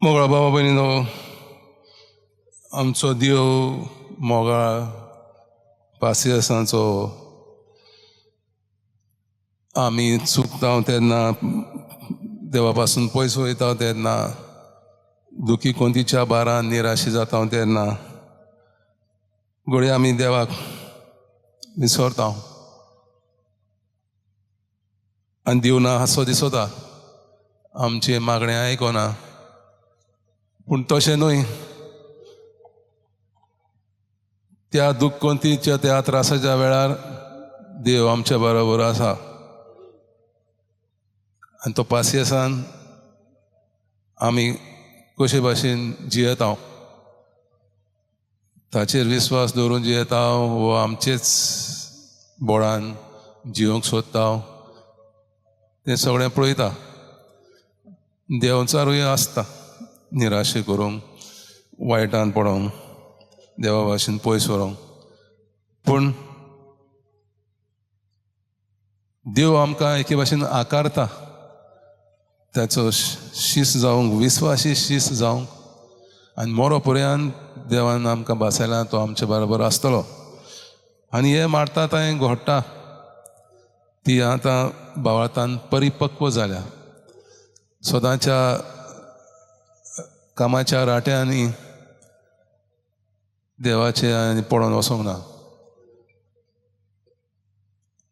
मोगळा बाबा भयणीनो, आमचो देव मोगाळ पासियेंसाचो. आमी चुकता तेन्ना, देवा पासून पयस वयता तेन्ना, दुखी कोंतीच्या बारान निराशी जाता तेन्ना घडये आमी देवाक विसरता आनी देव ना असो दिसता, आमचें मागणें आयकना. पूण तशें न्हय, त्या दुखकोंतीच्या त्या त्रासाच्या वेळार देव आमच्या बरोबर आसा आनी तो पासियेंसान आमी कशे भाशेन जियेता, ताचेर विस्वास दवरून जियेता वो आमचेच बोळान जिवंक सोदता तें सगळें पळयता. देवचारूय आसता निराशे करूंक, वायटान पडोंक, देवा भाशेन पयस व्हरूंक, पूण देव आमकां एके भाशेन आकारता ताचो शीस जावंक, विस्वासी शीस जावंक. आनी मोरो पर्यंत देवान आमकां भासयला तो आमचे बरोबर आसतलो. आनी हे मारता थंय घोडटा ती आतां भावार्थान परिपक्व जाल्या. सदांच्या कामाच्या राट्यांनी देवाचे आनी पडोन वचोंक ना.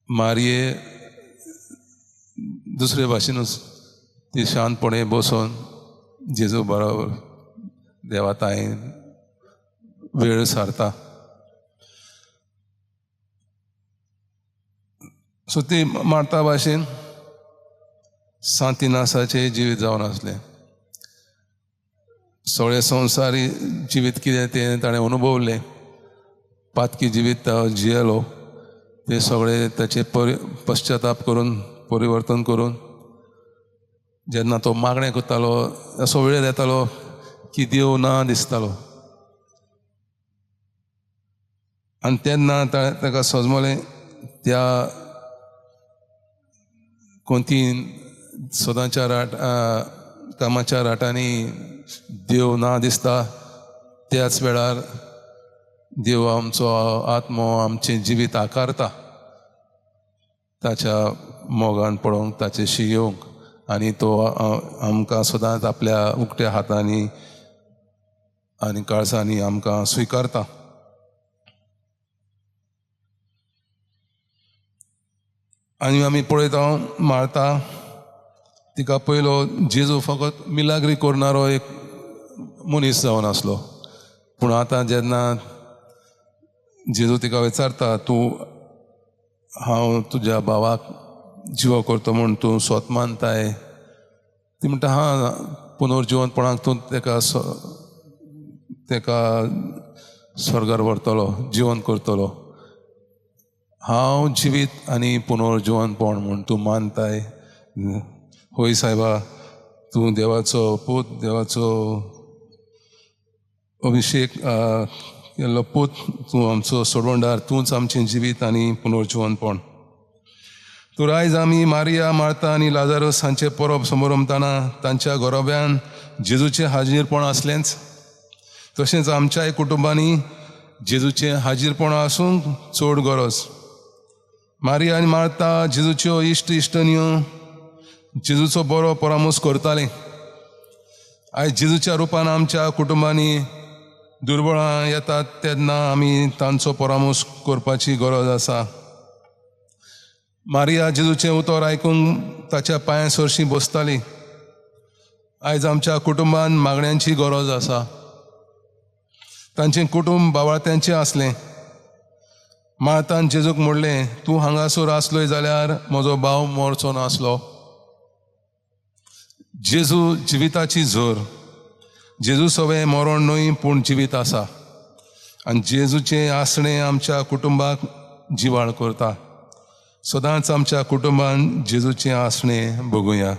मारये दुसरे भाशेनूच ती शांतपणे बसून जेजू बरोबर देवा ताई वेळ सारता. सो ती मारता भाशेन सांतिनासाचें जिवीत जावन आसलें. सगळें संवसारी जिवीत कितें तें ताणें अनुभवलें, पातकी जिवीत जियेलो, तें सगळें ताचें पश्चाताप करून परिवर्तन करून जेन्ना तो मागणें करतालो असो वेळ येतालो की देव ना दिसतालो. आनी तेन्ना ताका सजमलें त्या कोंतीन सदांच्या राट कामाच्या राटांनी देव ना दिसता, त्याच वेळार देव आमचो आत्मो आमचें जिवीत आकारता ताच्या मोगान पळोवंक, ताचे शियोवंक, आनी तो आमकां सदांच आपल्या उकट्या हातांनी आनी काळजांनी आमकां स्विकारता. आनी आमी पळयता मारता तिका पयलो जेजू फकत मिलाग्री करणारो एक मनीस जावन आसलो, पूण आतां जेन्ना जेजू तिका विचारता तूं हांव तुज्या भावाक जिवो करतो म्हूण तूं स्वत मानताय, ती म्हणटा हां, पुनर्जिवनपणाक तूं तेका तेका स्वर्गार व्हरतलो, जिवन करतलो, हांव जिवीत आनी पुनर्जिवनपण म्हूण तूं मानताय, होय सायबा तूं देवाचो पूत, देवाचो अभिशेक केल्लो पूत, तूं आमचो सोडवणदार, तूंच आमचें जिवीत आनी पुनर्जिवनपण. तर आयज आमी मारिया, मार्ता आनी लाजारस हांचे परब समरंभताना तांच्या गोरोब्यान जेजूचें हाजीरपण आसलेंच, तशेंच आमच्याय कुटुंबांनी जेजूचें हाजीरपण आसूंक चड गरज. मारिया आनी मार्ता जेजूच्यो इश्ट इश्टन्यो जेजूचो बरो परामर्श करताले. आयज जेजूच्या रुपान आमच्या कुटुंबांनी दुर्बळां येतात तेन्ना आमी तांचो परामर्श करपाची गरज आसा. मारिया जेजूचें उतर आयकूंक ताच्या पांयां सरशीं बसताली. आयज आमच्या कुटुंबान मागण्यांची गरज आसा. तांचें कुटुंब बावळत्यांचें आसलें. मार्तान जेजूक म्हणलें, तूं हांगासर आसलोय जाल्यार म्हजो भाव मरचो नासलो. जेजू जिविताची झर, जेजू सवें मरण न्हय पूण जिवीत आसा, आनी जेजूचें आसणें आमच्या कुटुंबाक जिवाळ करता. सदांच आमच्या कुटुंबान जेजूचें आसणें बघुया.